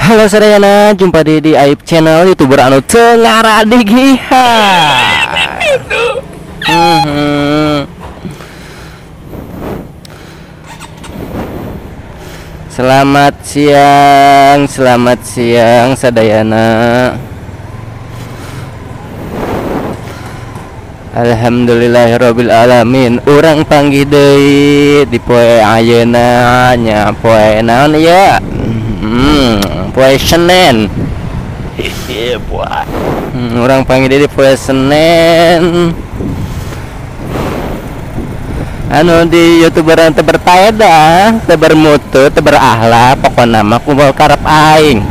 Halo sadayana, jumpa di Aib Channel, YouTuber anu teu ngaradig. Selamat siang sadayana. Alhamdulillahirabbil alamin. Urang panggih deui di poe ayeuna nya, poe naon ieu? Poe Senin. Urang panggih deui di poe Senin. Anu di YouTuber teu berfaedah, teu bermutu, teu berakhlak, pokona mah kumpul karep aing.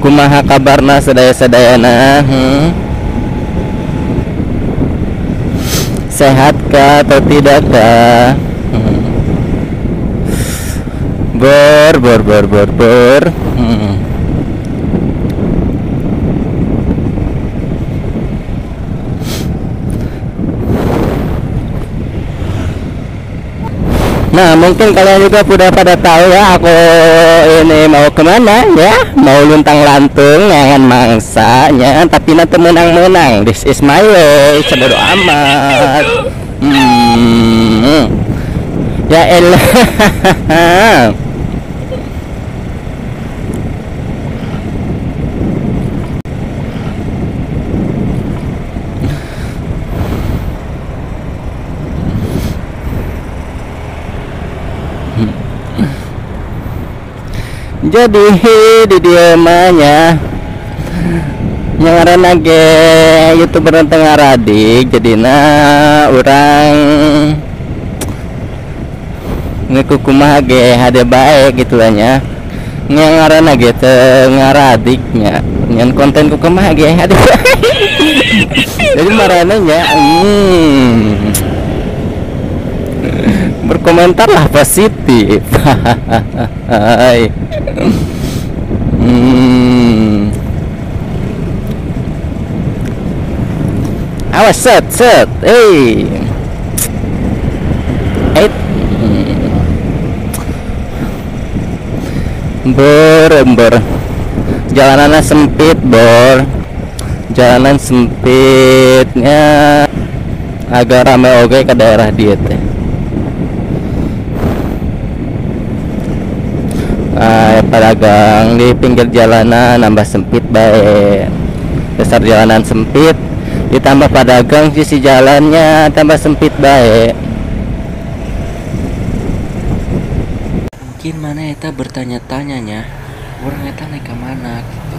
Kumaha kabarna sadaya-sadayana? Sehat kah atau tidak kah? Bor bor bor bor bor. Nah, mungkin kalian juga sudah pada tahu ya aku ini mau kemana ya, mau luntang-lantung ngangan mangsanya, tapi nanti menang-menang. This is my way, sebodoh amat. Ya elah. Jadi di dieu mah nya ngaranna ge YouTuber teu ngaradig, jadina urang ngekukumaha ge hade bae gitu lah nya. Ngaranna ge teu ngaradig nya, ngan konten kukumaha ge hade bae. Jadi marana nya berkomentarlah positif. Awas set set, hey, ber jalanannya sempit bor, jalanan sempitnya agak rame oke ke daerah dieu teh. Pedagang di pinggir jalanan nambah sempit baik, dasar jalanan sempit ditambah pedagang sisi jalannya tambah sempit baik. Mungkin mana eta bertanya-tanyanya, orang eta naik ke mana gitu.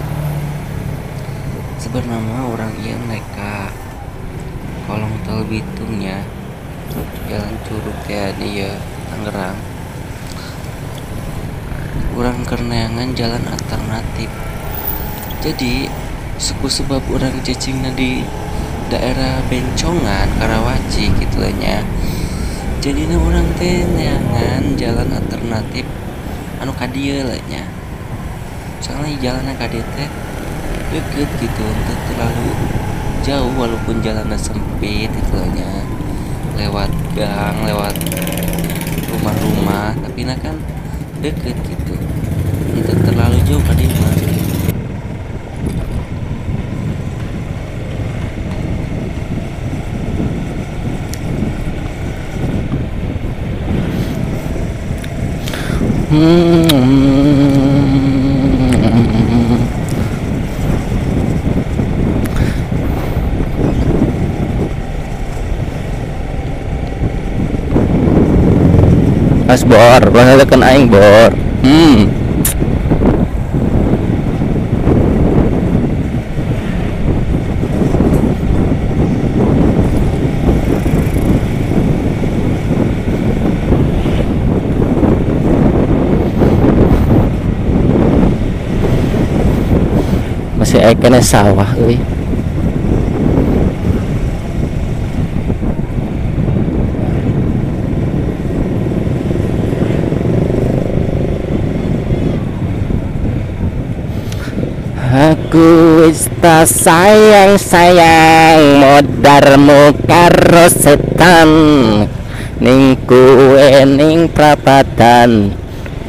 Sebenarnya orang ieu naik ke kolong tol Bitungnya, jalan Curug teh di Tangerang. Urang kerneangan jalan alternatif. Jadi suku sebab urang cicingna di daerah Bencongan Karawaci gitu nya. Jadina urang teh neangan jalan alternatif anu ka dieu lah nya. Soalnya jalanna ka dieu teh deket gitu, teu terlalu jauh walaupun jalannya sempit gitu nya. Lewat gang, lewat rumah-rumah, tapi nah kan deket gitu, tidak terlalu jauh tadi mah. Mas bor, bahkan aing bor. Masih aya keneh sawah euy. Aku wis tak sayang-sayang modarmu karo setan. Ning kue ning prapatan,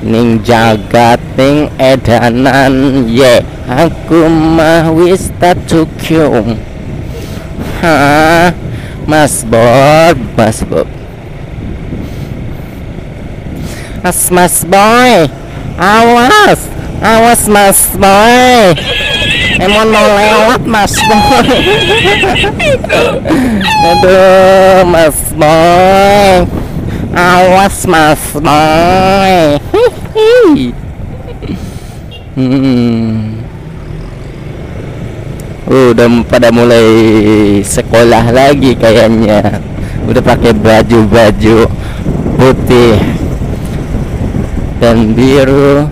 ning jagat ning edanan. Ye, aku mah wis tak cukyung. Ha, Mas Bob, Mas Bob. Mas, Mas Boy, awas, awas Mas Boy. Emon mau lewat Mas Boy. Aduh, Mas Boy, awas Mas Boy. Udah pada mulai sekolah lagi kayaknya. Udah pakai baju-baju putih dan biru.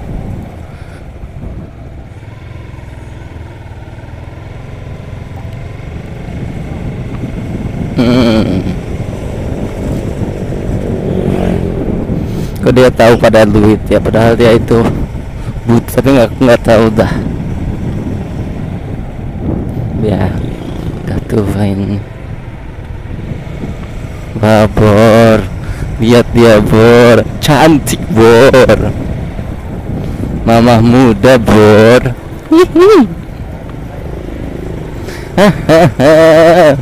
Kok dia tahu pada duit ya, padahal dia itu buta, tapi nggak tahu dah. Ya, udah tuh ini. Babor, lihat dia bor, cantik bor, mamah muda bor. Hahaha.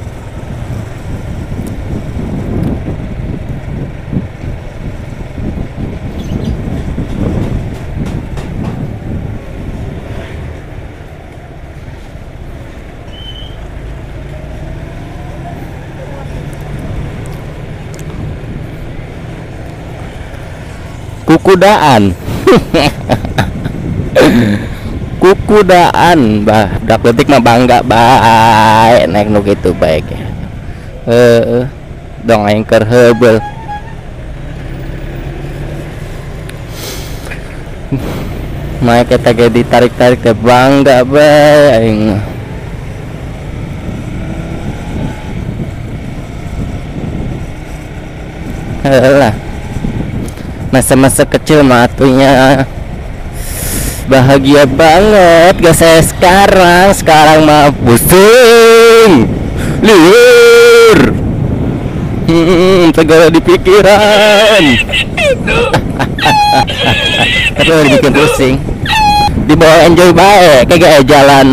Kukudaan. Kukudaan, bah, dak letik mah bangga bae naik nu kitu bae. Heeh, dong aing keur heubeul. Mah eta ge ditarik-tarik teh bangga bae aing. Heeh lah. Masa-masa kecil mah atunya bahagia banget, gak saya sekarang. Sekarang mah pusing, liur, segala di pikiran. Tapi udah bikin pusing. Dibawa enjoy baik, kayak jalan.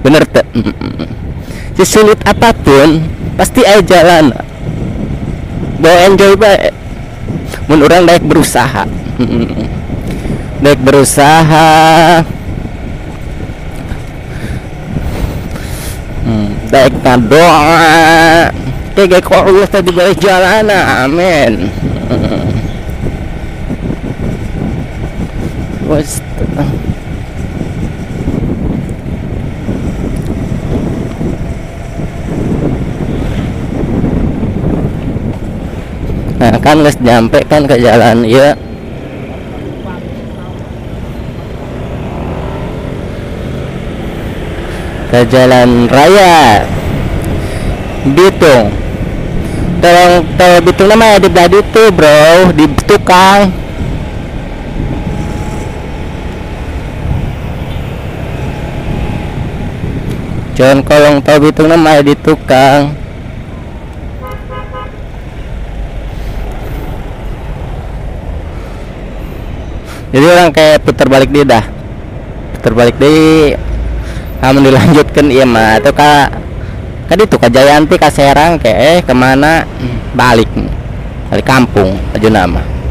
Bener tuh. Sesulit apapun pasti aja jalan. Bawa enjoy baik. Mun urang daek berusaha. Daek berusaha. Daek ngadoa. Kayak kok Allah tadi balik jalan. Amin. Wes. Nah kan les nyampe kan ke jalan ya. Ke jalan raya Bitung. Tolong tol Bitung namanya di belah itu bro, di tukang. Jalan kolong tol Bitung namanya di tukang. Jadi orang kayak putar balik di dah, putar balik di, amun dilanjutkan iya mah atau ka itu ka Jayanti ka Serang kayak kemana balik balik kampung aja nama.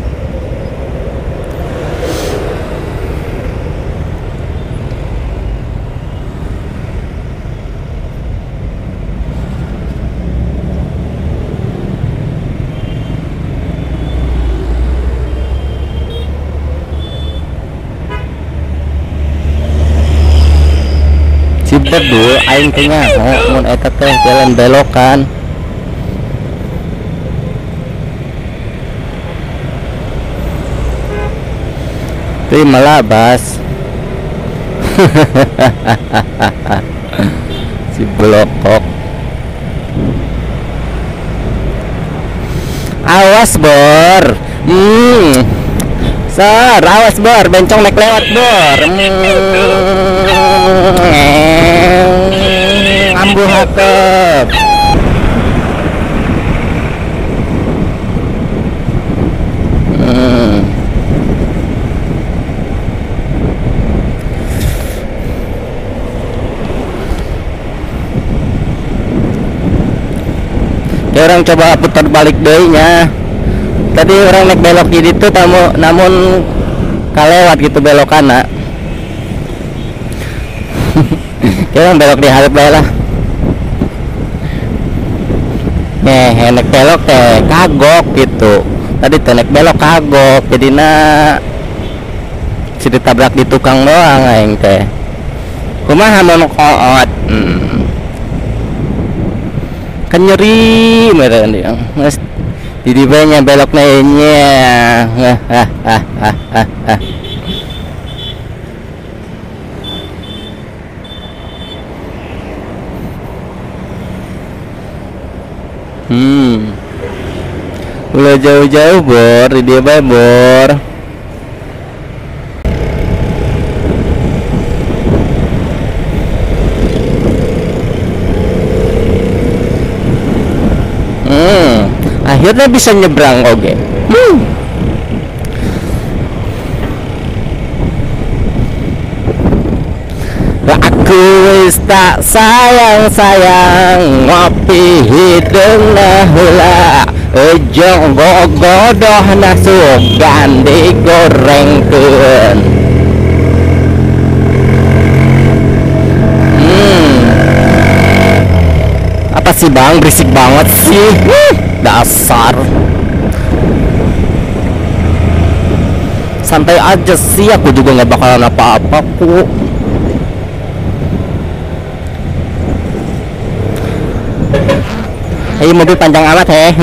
Bedul aing teh nyaho mun eta teh jalan belokan. Teu malabas. Si blokok. Awas bor. Sor, awas bor, bencong naik lewat bor. Ambu hakep. Ya orang coba putar balik deui nya. Tadi orang naik belok di ditu tamu, namun kalewat gitu belokanna. Kita belok di hareup bae lah. Nih, naik belok teh kagok gitu. Tadi teh naik belok kagok, jadina si ditabrak di tukang doang aing teh. Kumaha mun koot. Kan nyeri meureun dia. Geus di dieu nya belokna nya. Ulah jauh-jauh bor, di dia bae bor. Akhirnya bisa nyebrang oge. Aku wis tak sayang-sayang ngopi hideung heula ejong gogodoh na sugan digorengkeun. Apa sih bang, berisik banget sih. Dasar. Santai aja sih, aku juga nggak bakalan apa-apa kok. Hei, mobil panjang amat heh.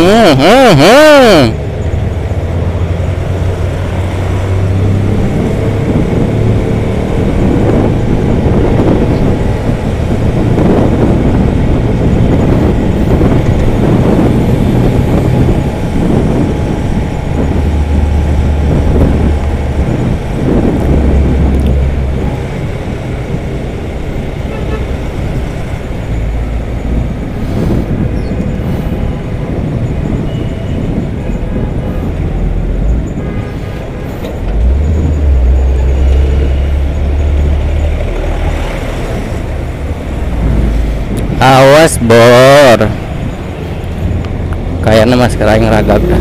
Awas bor, kayaknya mas aing ragag dah.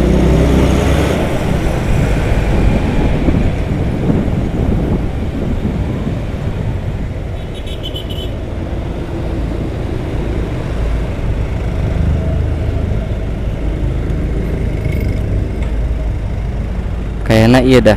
Kayaknya iya dah.